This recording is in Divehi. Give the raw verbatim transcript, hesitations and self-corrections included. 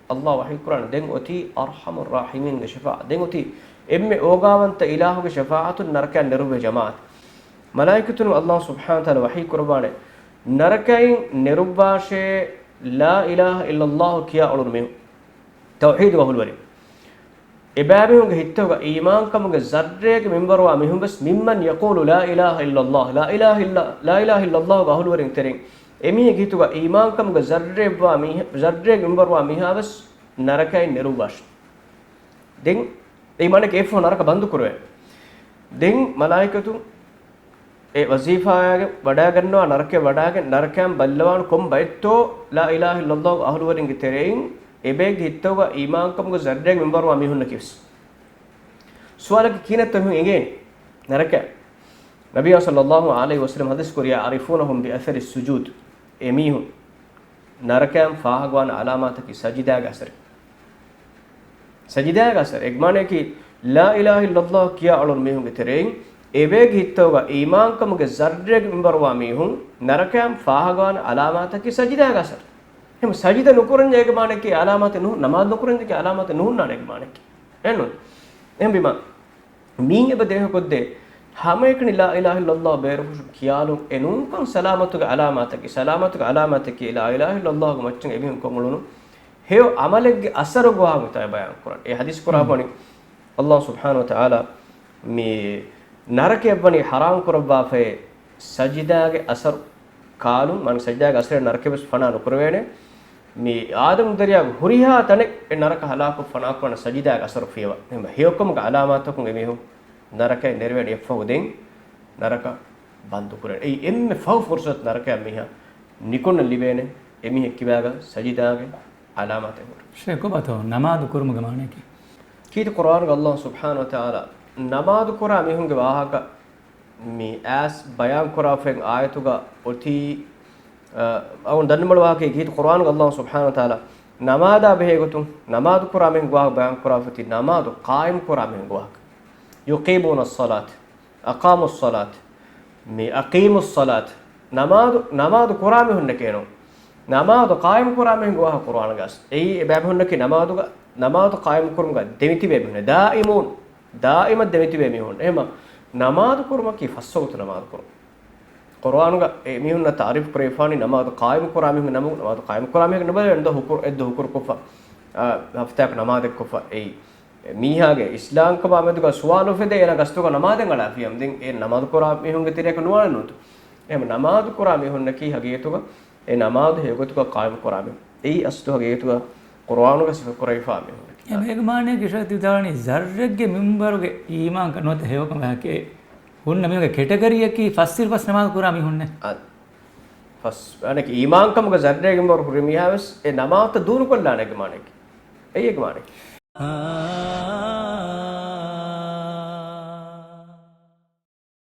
ﷲ ވަޙީ ކުރާނެ ދެން އޮތީ އަރްޙަމުއްރާޙިމީންގެ ޝަފާޢަތް. ދެން އޮތީ އެންމެ އޯގާވަންތަ އިލާހުގެ ޝަފާޢަތުން ނަރަކައިން ނެރުއްވޭ ޖަމާޢަތް. މަލާއިކަތުން ﷲ ސުބްޙާނަހޫ ވަތަޢާލާ ވަޙީ ކުރައްވާނެ، ނަރަކައިން ނެރުއްވާށޭ ލާ އިލާހަ އިއްލައްލާހު ކިޔާ އުޅުނު މީހުން. ތައުޙީދުގެ އަހުލުވެރިން. އެބައިމީހުންގެ ހިތްތަކުގަ އީމާންކަމުގެ ޒައްރޭގެ މިންވަރުވާ މީހުން ވެސް، މިއްމަން ޔަޤޫލު ލާ އިލާހަ އިއްލައްލާހު، ލާ އިލާހަ އިއްލަ، ލާ އިލާހަ އިއްލައްލާހުގެ އަހުލުވެރިން ތެރެއިން އެމީހެއްގެ ހިތުގަ އީމާންކަމުގެ ޒައްރޭ ވާ މީހ-، ޒައްރޭގެ މިންވަރުވާ މީހާ ވެސް ނަރަކައިން ނެރުއްވާށި. ދެން އެ މާނައަކީ އެއަށްފަހު ނަރަކަ ބަންދު ކުރެވޭ. ދެން މަލާއިކަތު އެ ވަޒީފާއާގެ ވަޑާގަންނަވާ ނަރަކަޔަށް ވަޑާގެން ނަރަކަޔަށް ބައްލަވާން ކޮން ބައެއްތޯ ލާ އިލާހަ އިއްލައްލާހުގެ އަހުލުވެރިންގެ ތެރެއިން އެބައެއްގެ ހިތްތަކުގަ އީމާންކަމުގެ ޒައްރޭގެ މިންވަރުވާ މީހުންނަކީ ވެސް. ސުވާލަކީ ކިހިނެއްތޯ މީހުން އެނގޭނީ ނަރަކަޔަށް؟ ނަބިއްޔާ ޞައްލައްލާހު ޢަލައިހި ވަސައްލަމަ ޙަދީޘް ކުރިޔާ، يعرفونهم بأثر السجود. އެމީހުން ނަރަކަޔަށް ފާހަގަވާނެ އަލާމާތަކީ ސަޖިދާގެ އަސަރެއް. ސަޖިދާގެ އަސަރެއް. އޭގެ މާނައަކީ، ލާ އިލާހަ އިއްލައްލާހު ކިޔާ އުޅުނު މީހުންގެ ތެރެއިން އެބައެއްގެ ހިތްތަކުގަ އީމާންކަމުގެ ޒައްރޭގެ މިންވަރުވާ މީހުން ނަރަކަޔަށް ފާހަގަވާނެ އަލާމާތަކީ ސަޖިދާގެ އަސަރެއް. އެހެން ސަޖިދަ ނުކުރަންޏާ އޭގެ މާނައަކީ އަލާމާތެއް ނުހު-، ނަމާދު ނުކުރަންޏާ އޭގެ އަލާމާތެއް ނުހުންނާނެ އޭގެ މާނައަކީ. އެއްނު؟ އެހެންވީމާ، މީން އެބަ ދޭހަކޮށްދޭ، ހަމައެކަނި ލާ އިލާހަ އިއްލައްލާހު ބޭރުފުށުން ކިޔާލުން އެ ނޫންކަން ސަލާމަތުގެ އަލާމާތަކީ، ސަލާމަތުގެ އަލާމާތަކީ ލާ އިލާހަ އިއްލައްލާހުގެ މައްޗަށް އެމީހުން ކޮށްއުޅުނު ހެޔޮ ޢަމަލެއްގެ އަސަރުގެ ވާހަކަ މިތާ ބަޔާން ކުރަން. އެ ޙަދީޘް ކުރާ ހުން. ބުނި، ﷲ ސުބްޙާނަހޫ ވަތަޢާލާ މި ނަރަކަޔަށް ވަނީ ޙަރާމް ކުރައްވާފައޭ ސަޖިދާގެ އަސަރު ކާލުން، މާނަ ސަޖިދާގެ އަސަރެއް ނަރަކަޔަށް ވެސް ފަނާ ނުކުރެވޭނެ. މި އާދަމު ދަރިޔާގެ ހުރިހާ ތަނެއް އެ ނަރަކަ ހަލާކު ފަނާކުރާނެ ސަޖިދާގެ އަސަރު ފިޔަވާ. އެހެން ހެޔޮކަމުގެ އަލާމާތަކުން އެމީހުން ނަރަކައިން ނެރެވޭނެ އެއަށްފަހު ދެން ނަރަކަ ބަންދު ކުރޭނެ. އެއީ އެންމެ ފަހު ފުރުޞަތު ނަރަކަޔަށް މީހާ ނިކުންނަން ލިބޭނެ އެމީހެއް ކިބާގަ ސަޖިދާގެ އަލާމާތެއް ހުރި. ޝޭޚް ކޮބާތޯ ނަމާދު ކުރުމުގެ މާނައަކީ؟ ކީރިތި ޤުރުއާނުގަ ﷲ ސުބްޙާނަހޫ ވަތަޢާލާ ނަމާދު ކުރާ މީހުންގެ ވާހަކަ މި އާސް ބަޔާން ކުރާފައި އާޔަތުގަ އޮތީ، އަ، އަޅުގަނޑު ދަންނަމުޅު ވާހަކައެއް ކީރިތި ޤުރުއާނުގަ ﷲ ސުބްޙާނަހޫ ވަތަޢާލާ ނަމާދާ ބެހޭ ގޮތުން ނަމާދު ކުރާ މީހުންގެ ވާހަކަ ބަޔާން ކުރާފައި އޮތީ ނަމާދު ޤާއިމް ކުރާ މީހުންގެ ވާހަކަ. يقيمون الصلاة، أقاموا الصلاة، މި أقيموا الصلاة، ނަމާދު، ނަމާދު ކުރާ މީހުންނެކޭ ނޫން. ނަމާދު ޤާއިމް ކުރާ މީހުންގެ ވާހަކަ ޤުރުއާނުގަ އަސް. އެއީ އެބައިމީހުންނަކީ ނަމާދުގަ، ނަމާދު ޤާއިމް ކުރުމުގަ ދެމިތިބޭ މީހުން. ދާއިމުން، ދާއިމަށް ދެމިތިބޭ މީހުން. އެހެމަ ނަމާދު ކުރުމަކީ ފަސް ވަގުތު ނަމާދު ކުރުން. ޤުރުއާނުގަ އެމީހުންނަށް ތަޢުރީފު ކުރެވިފާނީ ނަމާދު ޤާއިމު ކުރާ މީހުން ނަމު، ނަމާދު ޤާއިމު ކުރާ މީހަކަށް ނުބަލޭ ދޯ ހުކުރު، އެއްދޯ ހުކުރު ކޮށްފަ، އާ، ހަފްތާއަކު ނަމާދެއް ކޮށްފަ. އެއީ މީހާގެ އިސްލާމްކަމާ މެދުގަ ސުވާލު އުފެދޭ، އޭނާ ގަސްތުގަ ނަމާދެއް އަޅާފިޔަމް. ދެން އެ ނަމާދު ކުރާ މީހުންގެ ތެރެއަކަށް ނުވާނެ ނޫންތޯ؟ އެހެން ނަމާދު ކުރާ މީހުންނަކީ ހަގީގަތުގަ އެ ނަމާދު ހެޔޮގޮތުގަ ޤާއިމު ކުރާ މީހުން. އެއީ އަސްލު ހަގީގަތުގަ ޤުރުއާނުގަ ސިފަ ކުރެވިފާ މީހުންނަކީ. އެ މޭގެ މާނައަކީ ޝޭޚް ވިދާޅުވަނީ ޒައްރެއްގެ މިންބަރުގެ އީމާންކަން ނުވަތަ ހެޔޮކަމާއެކޭ. ހުންނަ މީހުންގެ ކެޓަގަރީއަކީ ފަސް އިރު ފަސް ނަމާދު ކުރާ މީހުންނޭ. އަ، ފަސް، އަނެކެ އީމާންކަމުގެ ޒައްރޭގެ މިންބަރު ހުރި މީހާ ވެސް އެ ނަމާދުތައް ދޫނުކޮށްލާނެ އޭގެ މާނައަކީ. އެއީ އޭގެ މާނައަކީ.